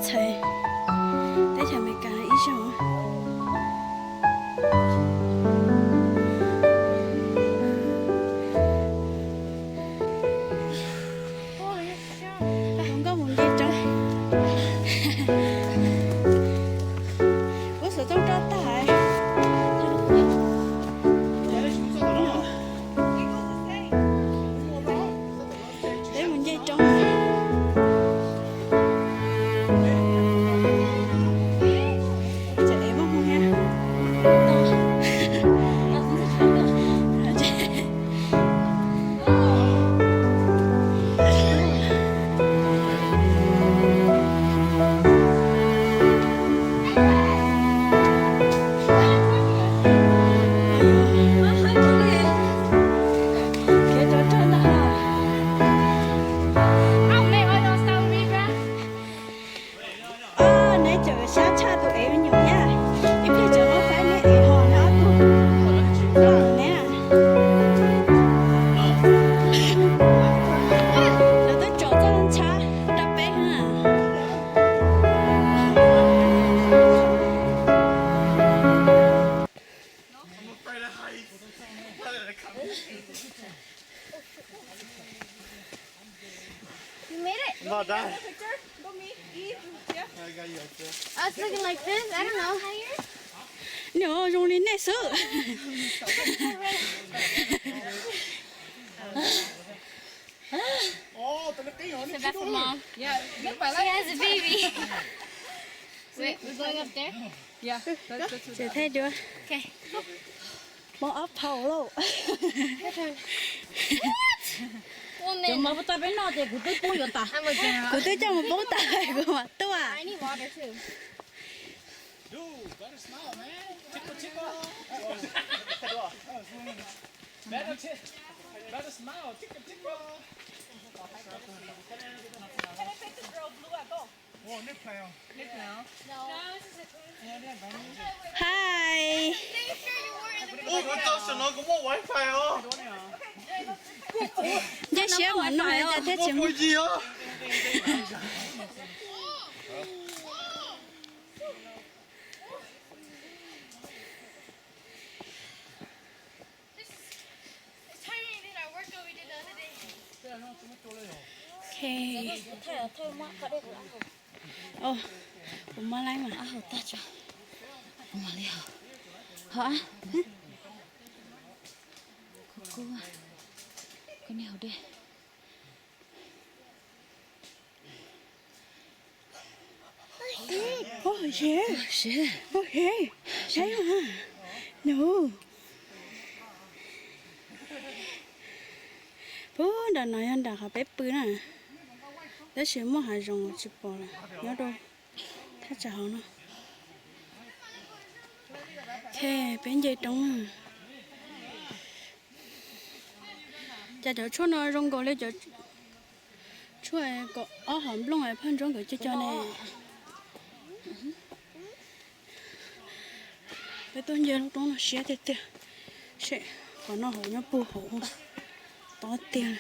Txhais teb chaws Amelikas ib zaug. Hluas nkauj mus nce roob. Kuv xov tooj roj tag. Peb mus nce roob. Tseem ev muaj hmoo thiab. Khiav cov rog ntag. Ob, neb cov xyab tshaj tus ev me nyuam thiab. Ib pliag cov muab faib neb ev ho neb ob tug. Neb, lawv twb tsom txoj ntshab rau peb na. You made it. Not done. I was looking like this. I don't know. Nws zoo li nej xwb. She has a baby. Wait, we're going up there? Ces thaij dua. Okay. Poob ob phaus lauj. Cov mov pub tau peb noj ces kuv twb poob yuav tas. Kuv twb coj mus poob tas kuv mam tuaj. Hi. Nce siab mas no cas thiaj tsis muaj. Kuv muab laib mas. Ho, koj niag haus dej. Puag nram no yog nram qhov peb pw na, tab sis muaj hav zoov tsis pom lawm, nyob rau thaj tsam hauv no. Peb nce roob. Cas cov tshuaj no zoo nkaus li cov tshuaj kom ob hom nplooj phaj ntsuab nkawd cog cog ne. Peb tuaj nce lub roob no siab tiag tiag. Seb qhov no hauv nyob puag hauv. Tob tiag.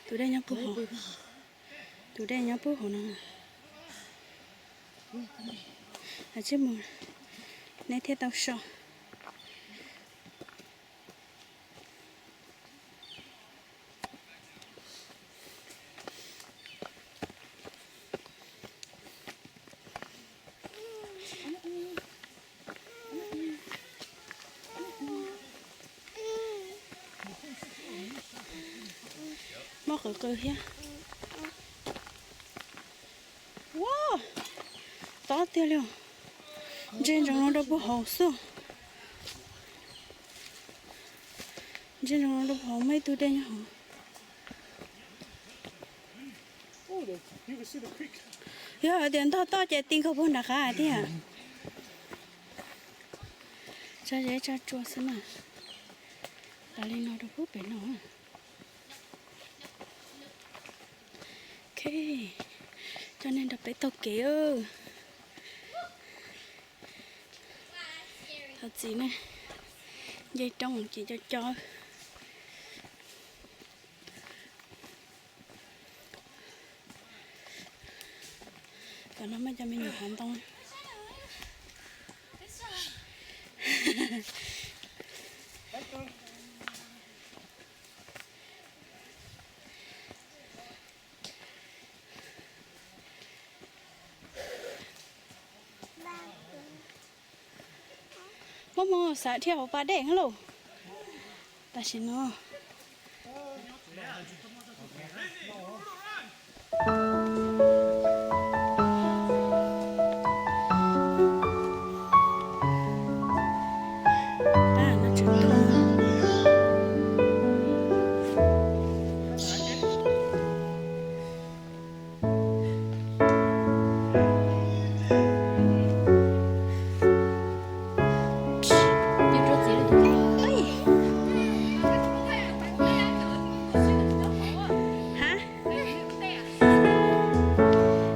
Tus dej nyob puag hauv. Tus dej nyob puag hauv no. Tsij mus, neb thiaj tau so. Muaj qw qw thiab. Ua, tob tiag li. Ntsia ntsoov no rau puag hauv xwb. Ntsia ntsoov no rau puag hauv muaj ib tug dej nyob hauv. Yog hais tias ntog toj ces ti nkaus puag nram qab hais tiag. Tsa zeb tsa tsua xwb na. Tas li no rau puag pem no. Ok, coj nej nrog peb taug kev. Thov txim na, nce roob ces co co. No muaj cov me nyuam hav ntoo. Muaj mus xav dhia hauv pas dej lauj. Tam sim no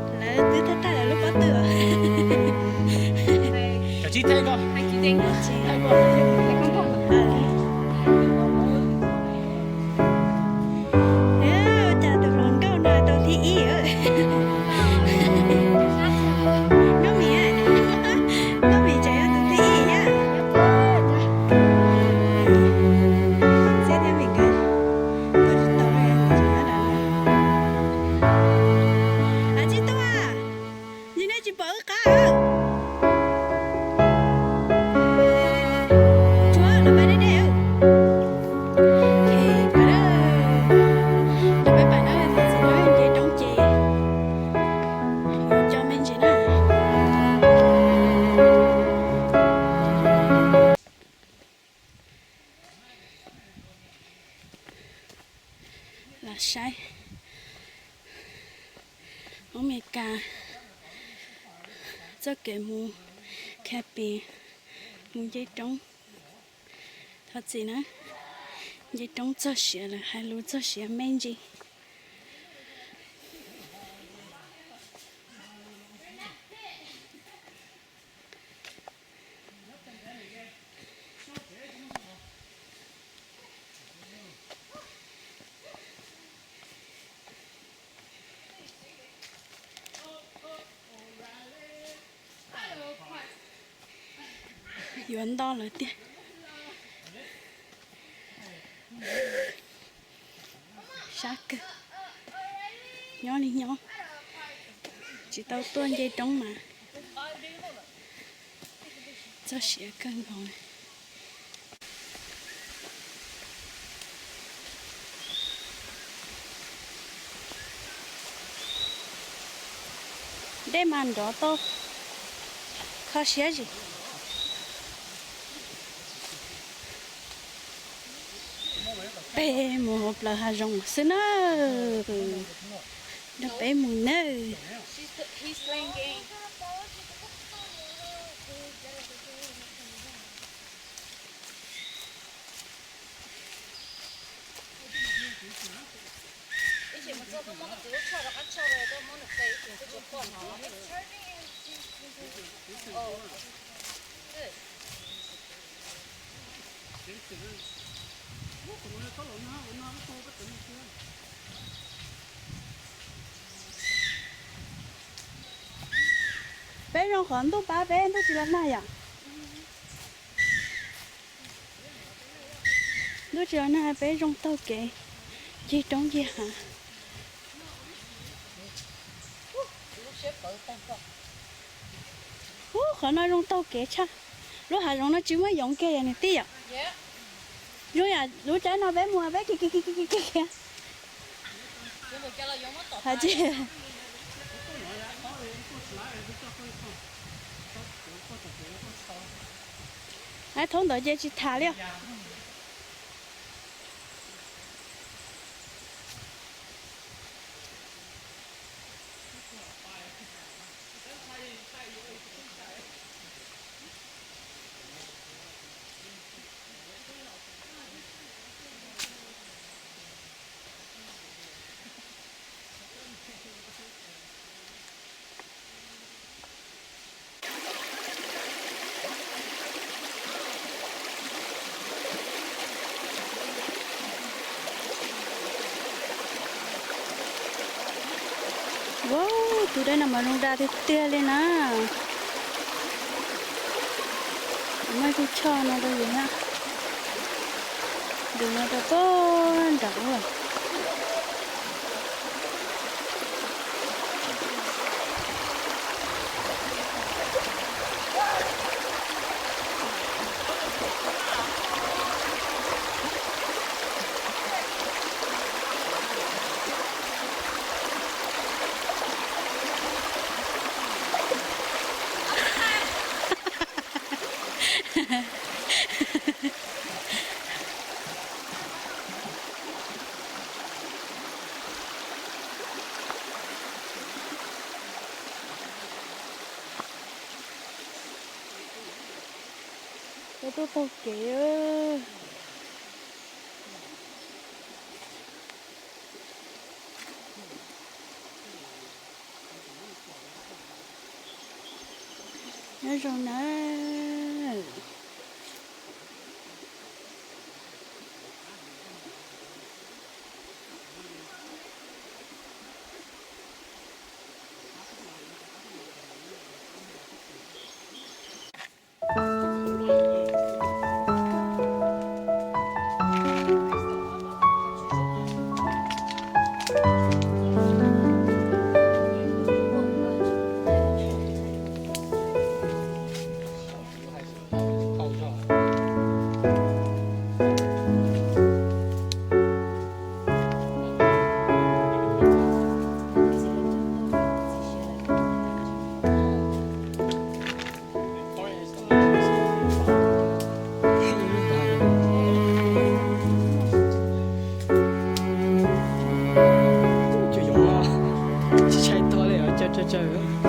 Lawv twb thaij thaij lawv lub pob tw. Cas tus hluas nkauj no tau thib ib. Nkauj Mim, Nkauj Mim tseem yog tus thib ib thiab. Xiab thiab Mim nkawd tuaj tsis tau, tseem nyob ntawm no. Ab, tsis tuaj, yog nej tsis pom wb qab. Tsuav no peb deb deb. Peb pais na, thaum txiv no nce roob ces yuav coj me ntsis na. Los saib Hmoob Mes Kas txoj kev mus camping, mus nce roob. Thov txim na, nce roob txog siav lawm, hais lus txog siav me ntsis. Yuav nto lawm tiag. Sab kawg, nyob li nyob, tsis tau tuaj nce roob mas txog siav kawg nkaus. Dej mas nrov tau kho siab zim. Peb mus hauv plawv hav zoov xwb na. Nrog peb mus nawb. Peb zoo qhov ntuj pab peb, ntuj tsis los nag yom. Ntuj tsis los nag peb zoo taug kev ncig roob ncig hav. Ub, qhov no zoo taug kev tshaj. Lub hav zoov no tsis muaj yoov kiag yom niam tij yom. Zoo yam lub tsaib no peb mus peb khiav khiav khiav khiav khiav. Hais tias, hais thaum ntawd ces tsis tham li os. Wow, tus dej no mas zoo daj tiag tiag li na. Muaj ib tug choj no rau yus na. Tus no rau pem nram ub. Peb tuaj taug kev. Nyob zoo na. Cov yoov tsis tshais tau li os, caws caws caws.